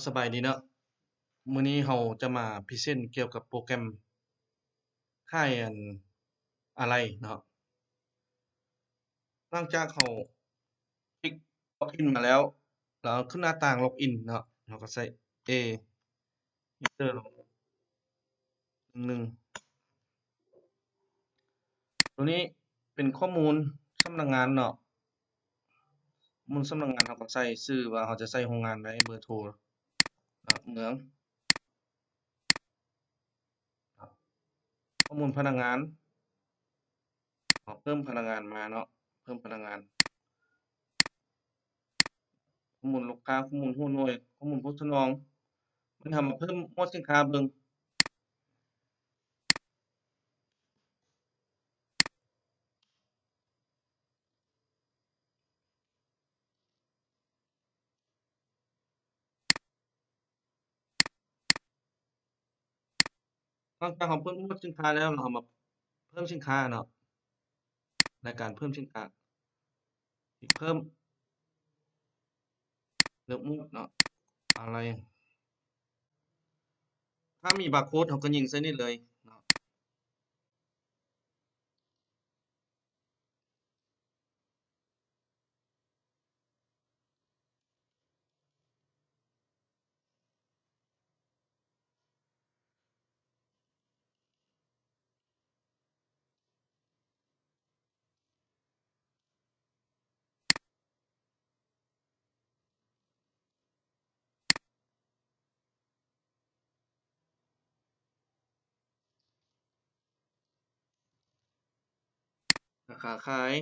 ສະບາຍດີເນາະ, ມື້ນີ້ເຮົາຈະມາພຣີເຊັນກ່ຽວກັບໂປຣແກຣມຂາຍອັນ ອາໄຫຼ່ເນາະ. ຫຼັງຈາກເຮົາຄລິກລັອກອິນມາແລ້ວ ແລ້ວຂຶ້ນໜ້າຕ່າງລັອກອິນເນາະ, ເຮົາກໍໃສ່ A enter ລົງ ໜຶ່ງ ຕົວນີ້ເປັນຂໍ້ມູນສຳນັກງານເນາະ, ຂໍ້ມູນສຳນັກງານ ເຮົາກໍໃສ່ຊື່ວ່າເຮົາຈະໃສ່ໂຮງງານໃດ, ເບີໂທເນາະ, ເມືອງ ຂໍ້ມູນພະນັກງານ ເຮົາເພີ່ມພະນັກງານມາເນາະ, ເພີ່ມພະນັກງານ, ຂໍ້ມູນລູກຄ້າ, ຂໍ້ມູນຫົວໜ່ວຍ, ຂໍ້ມູນຜູ້ສະໜອງ, ມັນເຮົາມາເພີ່ມໝວດສິນຄ້າເບິ່ງ. ຫຼັງຈາກເຮົາເພີ່ມໝວດສິນຄ້າແລ້ວ ເຮົາມາເພີ່ມສິນຄ້າເນາະ, ລາຍການເພີ່ມສິນຄ້າ ເພີ່ມ ເລືອກໝວດເນາະ, ອາໄຫຼ່ ຖ້າມີບາໂຄດ ເຮົາກໍຍິງໃສ່ນີ້ເລີຍເນາະ. ລາຄາຂາຍ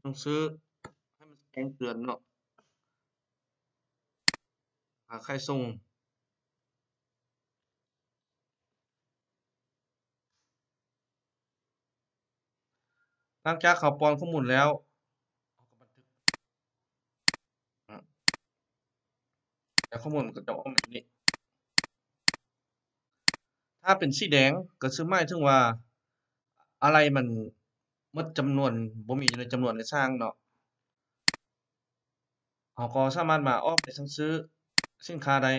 ຕ້ອງຊື້ໃຫ້ມັນແຈ້ງເຕືອນເນາະ, ລາຄາຂາຍສົ່ງ. ຫຼັງຈາກເຮົາປ້ອນຂໍ້ມູນແລ້ວ ເຮົາກໍບັນທຶກ ແລ້ວຂໍ້ມູນມັນກໍຈະອອກມາແບບນີ້. ຖ້າເປັນສີແດງກໍຄືໝາຍເຖິງວ່າ ອາໄຫຼ່ມັນໝົດຈຳນວນ, ບໍ່ມີຢູ່ໃນຈຳນວນໃນຊ່າງເນາະ. ເຮົາກໍສາມາດມາອອກໃບສັ່ງຊື້ສິນຄ້າໄດ້,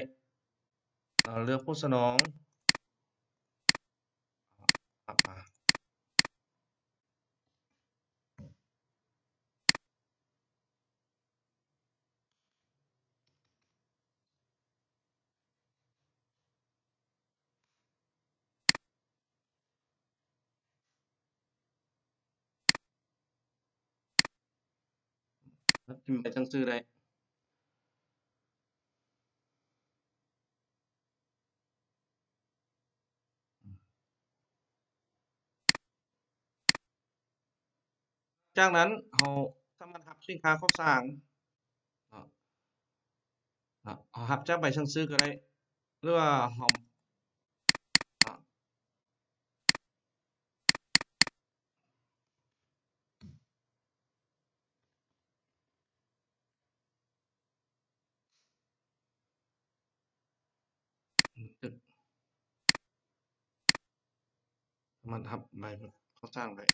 ເລືອກຜູ້ສະໜອງ ຮັບມາ. ພິມໃບສັ່ງຊື້ໄດ້. ຈາກນັ້ນເຮົາສາມາດຮັບສິນຄ້າເຂົ້າສ້າງເນາະ, ເຮົາຮັບຈາກໃບສັ່ງຊື້ກໍໄດ້ ຫຼືວ່າເຮົາ ບັນທຶກ ສາມາດຮັບໃບເຂົ້າສ້າງໄດ້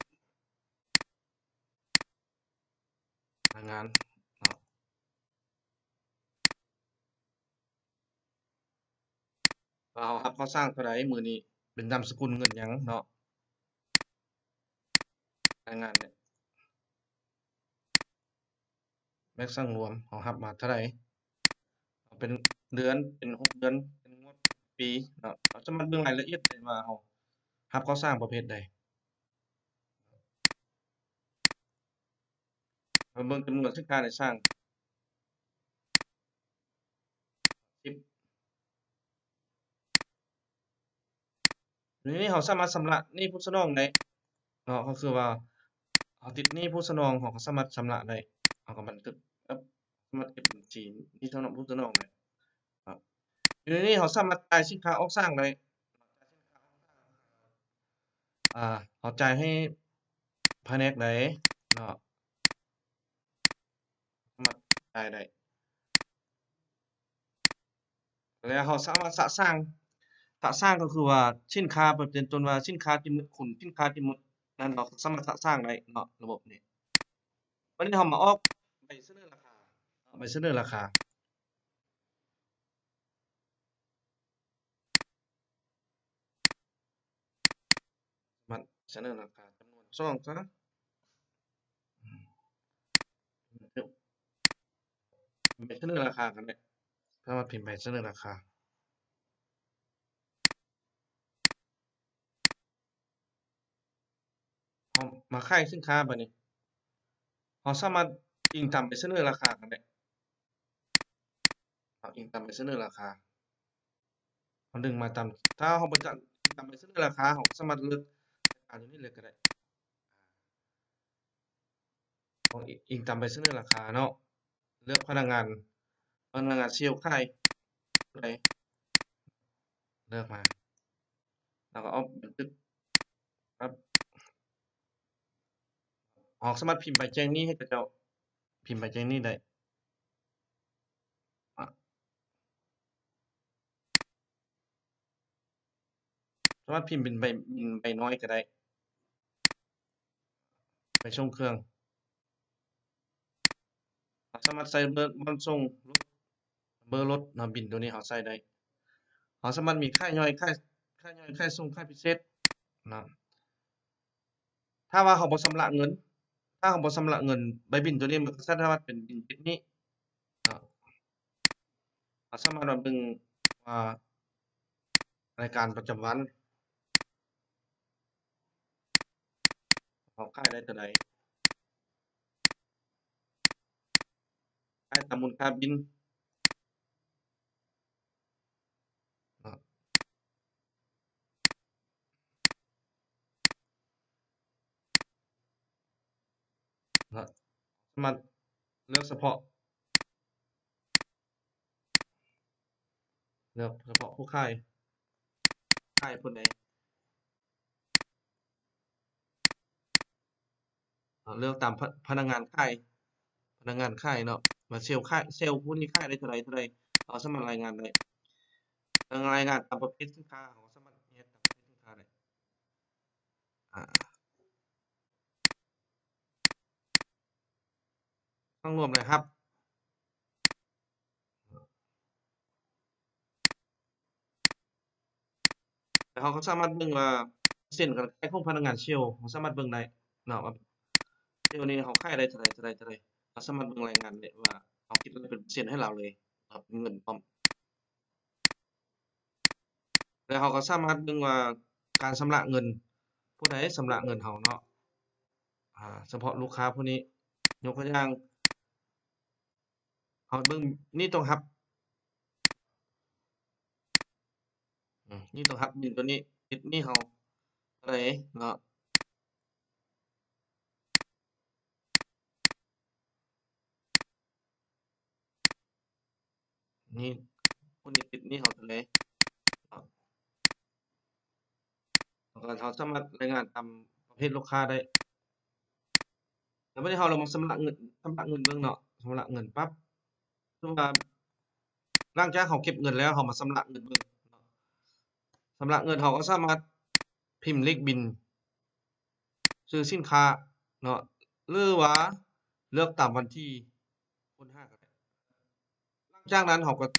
ລາຍງານເນາະ ວ່າເຮົາຮັບເຂົ້າສ້າງເທົ່າໃດມື້ນີ້ ເປັນນາມສະກຸນເງິນຫຍັງເນາະ ລາຍງານນີ້. ແມັກສັງລວມ ເຮົາຮັບມາເທົ່າໃດ ເປັນເດືອນ ເປັນຫົກເດືອນ ເປັນງວດ ເປັນປີເນາະ. ເຮົາສາມາດເບິ່ງລາຍລະອຽດໄດ້ວ່າເຮົາຮັບເຂົ້າສ້າງປະເພດໃດ. ເຮົາເບິ່ງຈຳນວນສິນຄ້າໃນຊ່າງ ສິບ ໃນນີ້ເຮົາສາມາດຊຳລະໜີ້ຜູ້ສະໜອງໄດ້ເນາະ, ກໍຄືວ່າເຮົາຕິດໜີ້ຜູ້ສະໜອງ ເຮົາກໍສາມາດຊຳລະໄດ້. ເຮົາກໍບັນທຶກ ສາມາດເກັບບັນຊີໜີ້ສຳລັບຜູ້ສະໜອງໄດ້ເນາະ. ຢູ່ໃນນີ້ເຮົາສາມາດຈ່າຍສິນຄ້າອອກສ້າງໄດ້. ອ່າ ເຮົາຈ່າຍໃຫ້ພະແນກໃດເນາະ ສາມາດຈ່າຍໄດ້ ແລ້ວເຮົາສາມາດສະສ້າງ, ສະສ້າງກໍຄືວ່າສິນຄ້າ ເປັນຕົ້ນວ່າສິນຄ້າທີ່ໝົດຄຸນ, ສິນຄ້າທີ່ໝົດ ນັ້ນເຮົາສາມາດສະສ້າງໄດ້ເນາະ ລະບົບນີ້. ບັດນີ້ເຮົາມາອອກໃບສະເໜີລາຄາ ໃບສະເໜີລາຄາ ສາມາດສະເໜີລາຄາຈຳນວນສອງຊະ ໃບສະເໜີລາຄາກໍໄດ້ ສາມາດພິມໃບສະເໜີລາຄາ. ເຮົາມາຂາຍສິນຄ້າບາດນີ້ ເຮົາສາມາດອີງຕາມໃບສະເໜີລາຄາກໍໄດ້ ເຮົາອີງຕາມໃບສະເໜີລາຄາ ເຮົາດຶງມາຕາມ ຖ້າເຮົາບໍ່ຈະອີງຕາມໃບສະເໜີລາຄາ ເຮົາສາມາດເລືອກລາຍການຢູ່ນີ້ເລີຍກໍໄດ້ ເຮົາອີງຕາມໃບສະເໜີລາຄາເນາະ ເລືອກພະນັກງານ ພະນັກງານເຊວຂາຍຜູ້ໃດ ເລືອກມາ ແລ້ວກໍເອົາບັນທຶກ ເຮົາສາມາດພິມໃບແຈ້ງໜີ້ໃຫ້ເຂົາເຈົ້າ ພິມໃບແຈ້ງໜີ້ໄດ້ ສາມາດພິມເປັນໃບ ເປັນໃບນ້ອຍກໍໄດ້ ໃບສົ່ງເຄື່ອງ ເຮົາສາມາດໃສ່ເບີ ບ່ອນສົ່ງລົດ ເບີລົດເນາະ ບິນໂຕນີ້ເຮົາໃສ່ໄດ້ ເຮົາສາມາດມີຂາຍຍ່ອຍ ຂາຍ ຂາຍຍ່ອຍ ຂາຍສົ່ງ ຂາຍພິເສດເນາະ. ຖ້າວ່າເຮົາບໍ່ຊຳລະເງິນ ຖ້າເຮົາບໍ່ຊຳລະເງິນ ໃບບິນໂຕນີ້ມັນກໍສາມາດເປັນບິນຕິດໜີ້ເນາະ. ເຮົາສາມາດມາເບິ່ງວ່າລາຍການປະຈຳວັນ ເຮົາຂາຍໄດ້ເທົ່າໃດ ຂາຍຕາມມູນຄ່າບິນເນາະ. ເນາະ ສາມາດເລືອກສະເພາະ ເລືອກສະເພາະຜູ້ຂາຍ ຂາຍຜູ້ໃດ ເນາະ ເລືອກຕາມພະ ພະນັກງານຂາຍ ພະນັກງານຂາຍເນາະ ວ່າເຊວຂາຍ ເຊວຜູ້ນີ້ຂາຍໄດ້ເທົ່າໃດ ເທົ່າໃດ ເຮົາສາມາດລາຍງານໄດ້ ລາຍງານຕາມປະເພດສິນຄ້າ ເຮົາສາມາດແຍກຕາມປະເພດສິນຄ້າໄດ້. ອາ ທັງລວມລາຍຮັບ ແລ້ວເຮົາກໍສາມາດເບິ່ງວ່າເປີເຊັນການຂາຍຂອງພະນັກງານເຊວ ເຮົາສາມາດເບິ່ງໄດ້ເນາະ ວ່າເຊວນີ້ເຮົາຂາຍໄດ້ເທົ່າໃດ ເທົ່າໃດ ເທົ່າໃດ ເຮົາສາມາດເບິ່ງລາຍງານໄດ້ວ່າເຮົາຄິດເປັນເປີເຊັນໃຫ້ລາວເລີຍເນາະ ເປັນເງິນພ້ອມ. ແລ້ວເຮົາກໍສາມາດເບິ່ງວ່າການຊຳລະເງິນ ຜູ້ໃດຊຳລະເງິນເຮົາເນາະ ອາ ສະເພາະລູກຄ້າຜູ້ນີ້ ຍົກຕົວຢ່າງ ເຮົາເບິ່ງໜີ້ຕ້ອງຮັບ ອາ ໜີ້ຕ້ອງຮັບ ບິນໂຕນີ້ຕິດໜີ້ເຮົາເທົ່າໃດເນາະ. ນີ້ ຜູ້ນີ້ຕິດໜີ້ເຮົາເທົ່າໃດເນາະ ແລ້ວກໍເຮົາສາມາດລາຍງານຕາມປະເພດລູກຄ້າໄດ້. ແລ້ວບັດນີ້ເຮົາລອງມາຊຳລະເງິນ ຊຳລະເງິນເບິ່ງເນາະ ຊຳລະເງິນປັບ ຄືວ່າຫຼັງຈາກເຮົາເກັບເງິນແລ້ວ ເຮົາມາຊຳລະເງິນເບິ່ງເນາະ ຊຳລະເງິນເຮົາກໍສາມາດພິມເລກບິນ ຊື່ສິນຄ້າເນາະ ຫຼືວ່າເລືອກຕາມວັນທີຄົ້ນຫາກໍໄດ້. ຫຼັງຈາກນັ້ນເຮົາກໍດັບ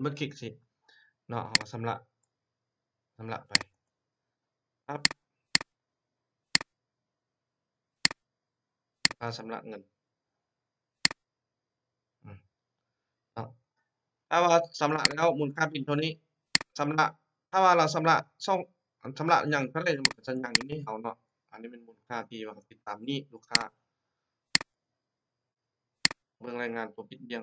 ເບິນຄລິກຊິເນາະ ເຮົາກໍຊຳລະ ຊຳລະໄປ ປັບ ຄ່າຊຳລະເງິນ ອືມ ເນາະ ຖ້າວ່າຊຳລະແລ້ວມູນຄ່າບິນເທົ່ານີ້ ຊຳລະ ຖ້າວ່າລາວຊຳລະສອງ ຊຳລະຫຍັງເທົ່າໃດ ມັນກໍຈະຫຍັງຢູ່ໃນເຮົາເນາະ. ອັນນີ້ແມ່ນມູນຄ່າທີ່ວ່າເຮົາຕິດຕາມໜີ້ລູກຄ້າ ເບິ່ງລາຍງານຕົວປິດບ່ຽງ